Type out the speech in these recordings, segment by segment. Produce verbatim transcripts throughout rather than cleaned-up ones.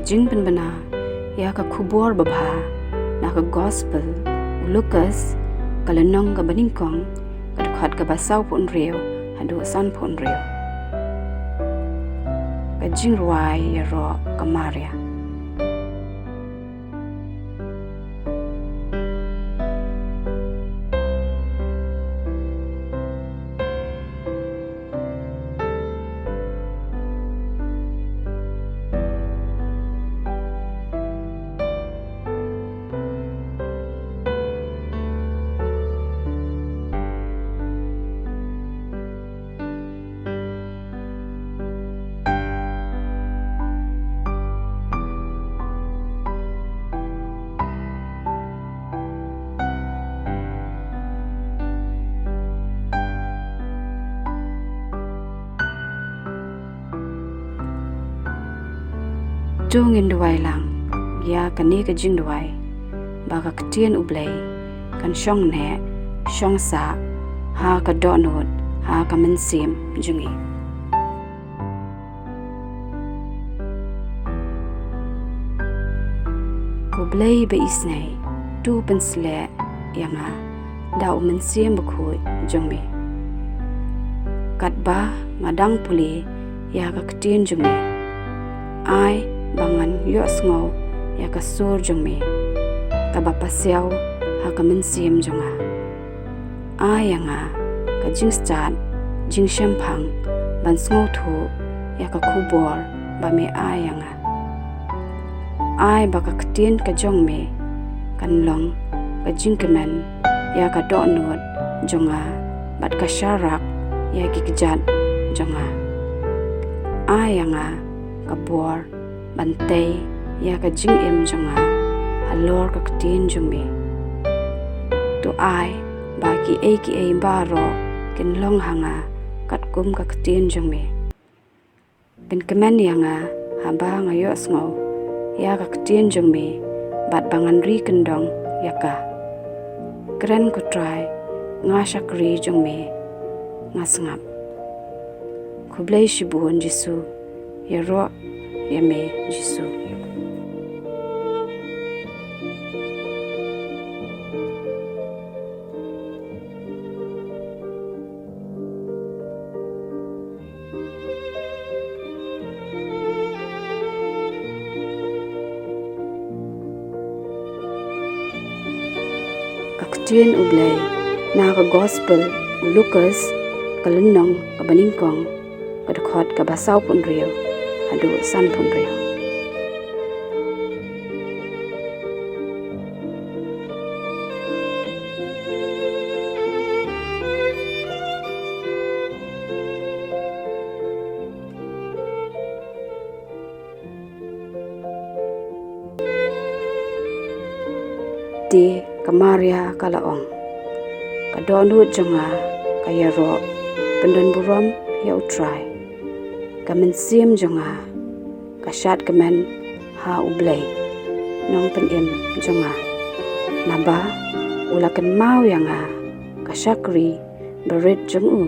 Jingpynbna ïa ka khubor babha na ka Gospel u Lukas, ka lynnong kaba nyngkong, ka dkhot kaba sawphew hynriew haduh sanphew hynriew. Ka jingrwai ïaroh ka Maria. To ngin duwai lang ïa kane ka jingduwai, ba ka ktien U Blei kan shong neh shong sah ha ka dohnud ha ka mynsiem jong ngi. Ko Blei ba isynei, to pynsleh ïa nga da u Mynsiem Bakhuid jong me. Katba nga dang pule ïa ka ktien jong me, ai ba ngan ïohsngew ïa ka sur jong me, kaba pasiaw ha ka mynsiem jong nga. Ai ïa nga ka jingstad jingshemphang ban sngewthuh ïa ka khubor ba me ai ïa nga. Ai ba ka ktien ka jong me kan long ka jingkmen ïa ka dohnud jong nga bad ka sharak ïa ki kjat jong nga. Ai ïa nga ka bor ban tei ïa ka jingim jong nga halor ka ktien jong me. To ai ba kiei kiei baroh kin long ha nga katkum ka ktien jong me. Pynkmen ïa nga haba nga ïohsngew ïa ka ktien jong me bad ba ngan ri kyndong ïa ka. Kren ko Trai, nga shakri jong me, nga sngap. Khublei shibun Jisu, ïaroh ïa me Jisu. Ka ktien U Blei na ka Gospel u Lukas, ka lynnong kaba nyngkong, ka dkhot kaba sawphew hynriew haduh sanphew hynriew. Te ka Maria ka la ong, ka dohnud jong nga ka ïaroh pyndonburom ïa U Trai. Ka mynsiem jong nga ka shad kmen ha U Blei, Nongpynim jong nga, naba u la kynmaw ïa nga ka shakri barit jong u.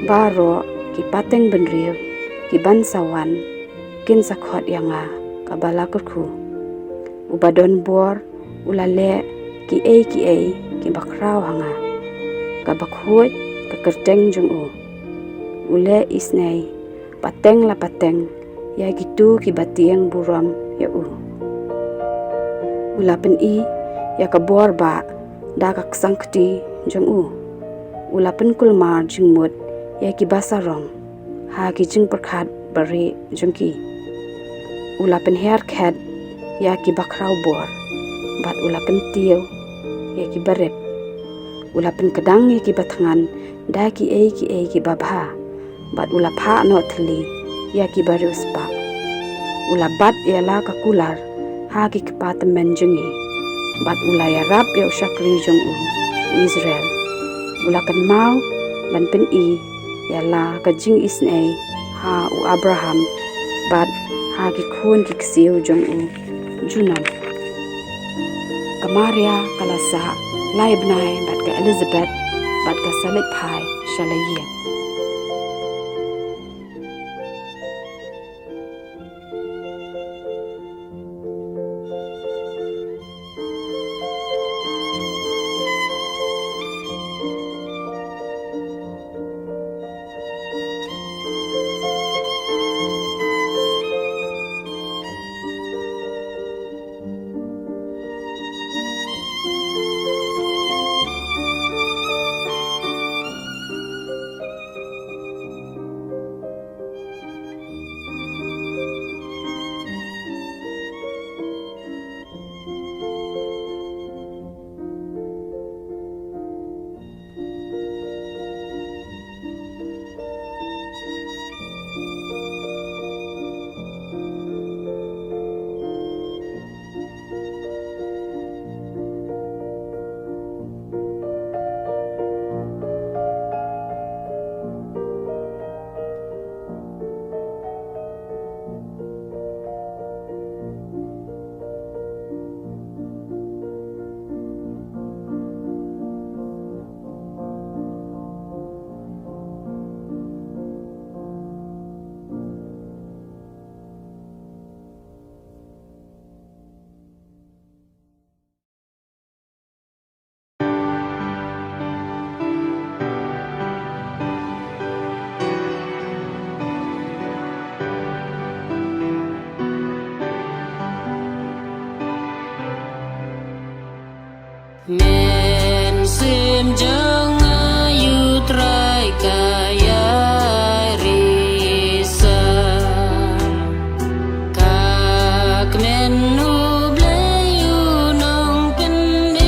Baroh ki pateng bynriew kiban sa wan kin sa khot ïa nga kaba la kyrkhu. Uba don bor u la leh kiei kiei kiba khraw ha nga. Kaba khuid ka kyrteng jong u. U leh isynei pateng la pateng ïa kito kiba tieng burom ïa u. U la pyni ïa ka bor ba da ka ksangkti jong u. U la pynkulmar jingmut ïa kiba sarong ha ki jingpyrkhat barieh jong ki. U la pynhiar khet ïa kiba khraw bor bad u la kyntiew ïa kiba rit. U la pynkdang ïa kiba thngan da kiei kiei kiba bha bad u la phah noh thylli ïa kiba riewspah. U la bat ïa la ka kular ha ki kpa tymmen jong ngi bad u la ïarap ïa u shakri jong u, u Israel. U la kynmaw ban pyni ïa la ka jingisynei ha u Abraham bad ha ki khun ki ksiew jong u junom. Ka Maria ka la sah lai bnai bad ka Elizabeth bad ka sa leit phai sha la ïing. Mynsiem jong nga, U Trai, ka ïai risa. Ka kmen U Blei, U Nongpynim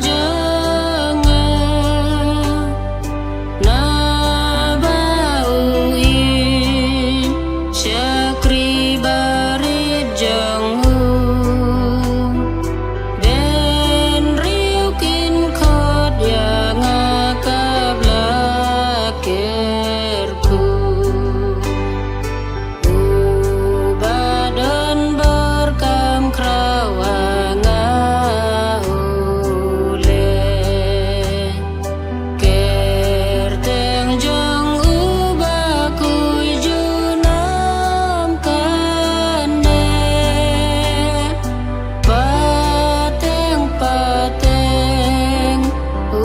jong nga. Naba u ïeit shakri barit jong u. Bynriew kin khot ïa nga kaba la kyrkhu. Uba don bor kam khraw ha nga u leh. Kyrteng jong u bakhuid junom kane. Pateng pateng u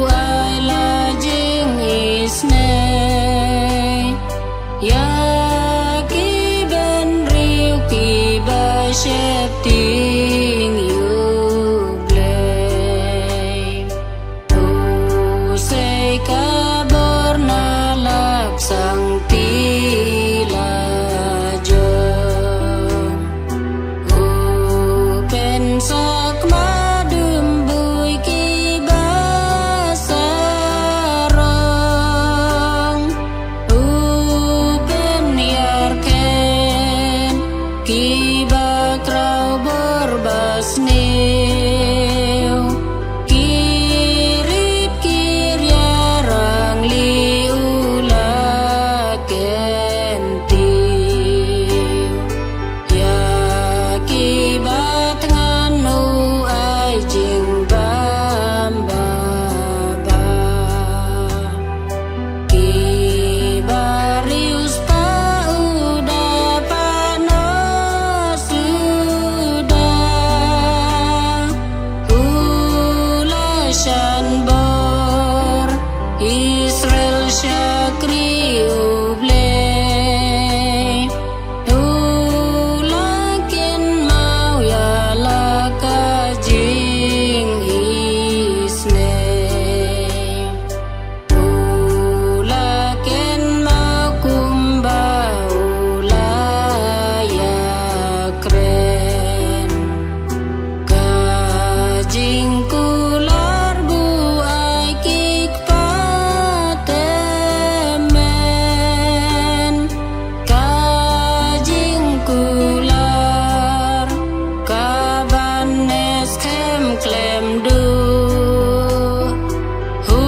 ai la jingisynei. Ïa ki bynriew kiba sheptieng ïa U Blei. U sei ka bor na la ksangsang, te la jong. U pynsakma dum bui kiba sarong. U pynïarken kiba khraw bor ba sniew. Ki rit ki ria rangli u la kyntiew. Ïa kiba thngan u ai jingbam babha. Kiba riewspah u da pynnoh suda. U la shan bor Israel shakri U Blei. U la kynmaw ïa la ka jingisynei. U la kynmaw kumba u la ïakren. Ka jingkular buaid ki kpa tymmen. Ka jingkular kaban ïaskhem khlem duh. U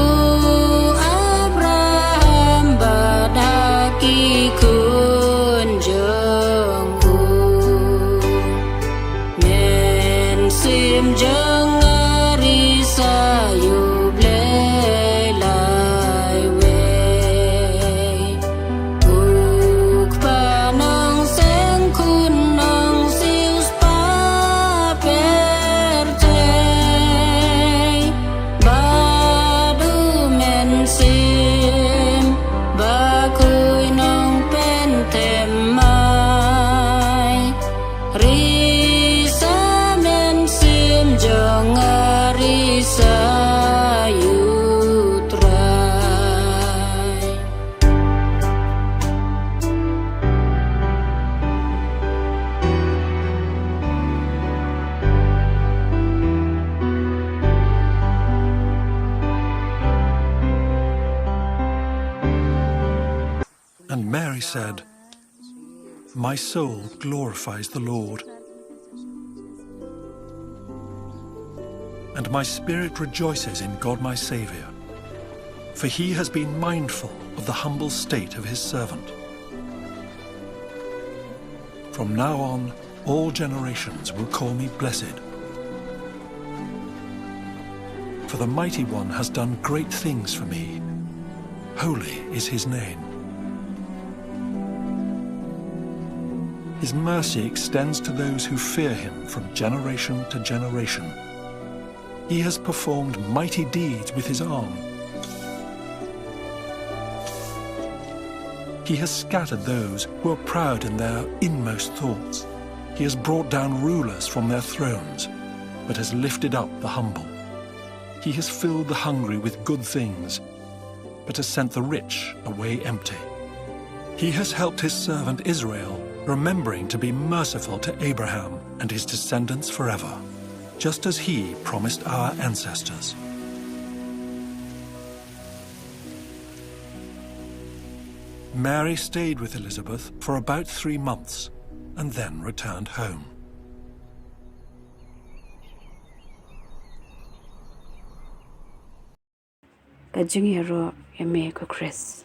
Abraham bad ha ki khun jong u. Mynsiem jong nga risa ïa U Blei laiwei. U Kpa Nongseng Khun Nongsiewspah pyrthei. Bad U Mynsiem Bakhuid Nongpynthymmai. Risa mynsiem jong nga risa ïa U Trai. And Mary said, "My soul glorifies the Lord, and my spirit rejoices in God my Saviour, for he has been mindful of the humble state of his servant. From now on, all generations will call me blessed. For the Mighty One has done great things for me. Holy is his name. His mercy extends to those who fear him from generation to generation. He has performed mighty deeds with his arm. He has scattered those who are proud in their inmost thoughts. He has brought down rulers from their thrones. but has lifted up the humble. He has filled the hungry with good things, but has sent the rich away empty. He has helped his servant Israel, remembering to be merciful to Abraham and his descendants forever, just as he promised our ancestors. Mary stayed with Elizabeth for about three months and then returned home. Ka jingïaroh ïa me ko Khrist.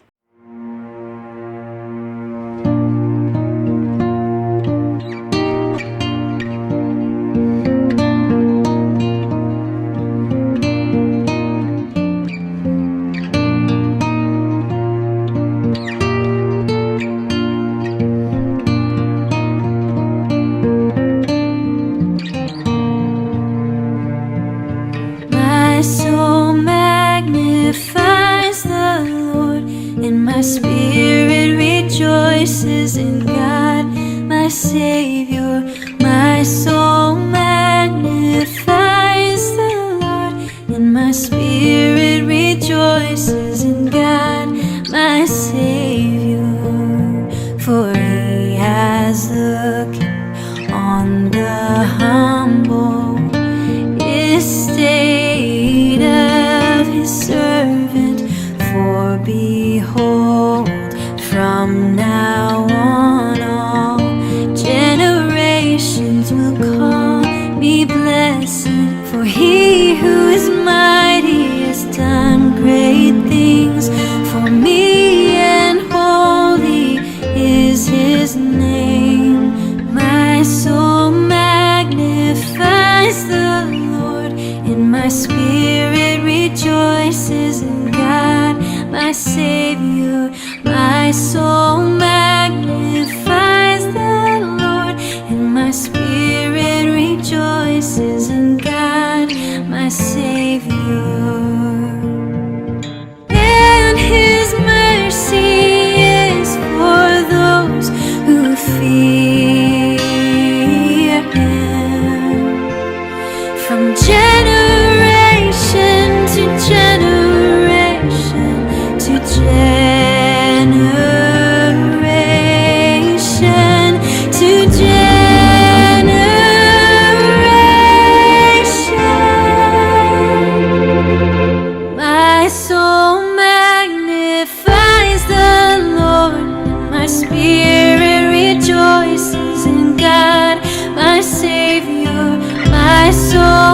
My soul magnifies the Lord, and my spirit rejoices in God, my Savior. My soul magnifies the Lord, and my spirit rejoices in God, my Savior. For he has looked on the humble estate of his servant. For behold, from now on all generations will call me blessed. For he who is mighty has done great things for me, and holy is his name. My soul magnifies the Lord, and my spirit rejoices in God, my Savior. My soul magnifies the Lord, and my spirit rejoices in God, my Savior. And his mercy is for those who fear him, from generation to generation to generation to generation. My soul magnifies the Lord, and my spirit rejoices in God, my Savior. My soul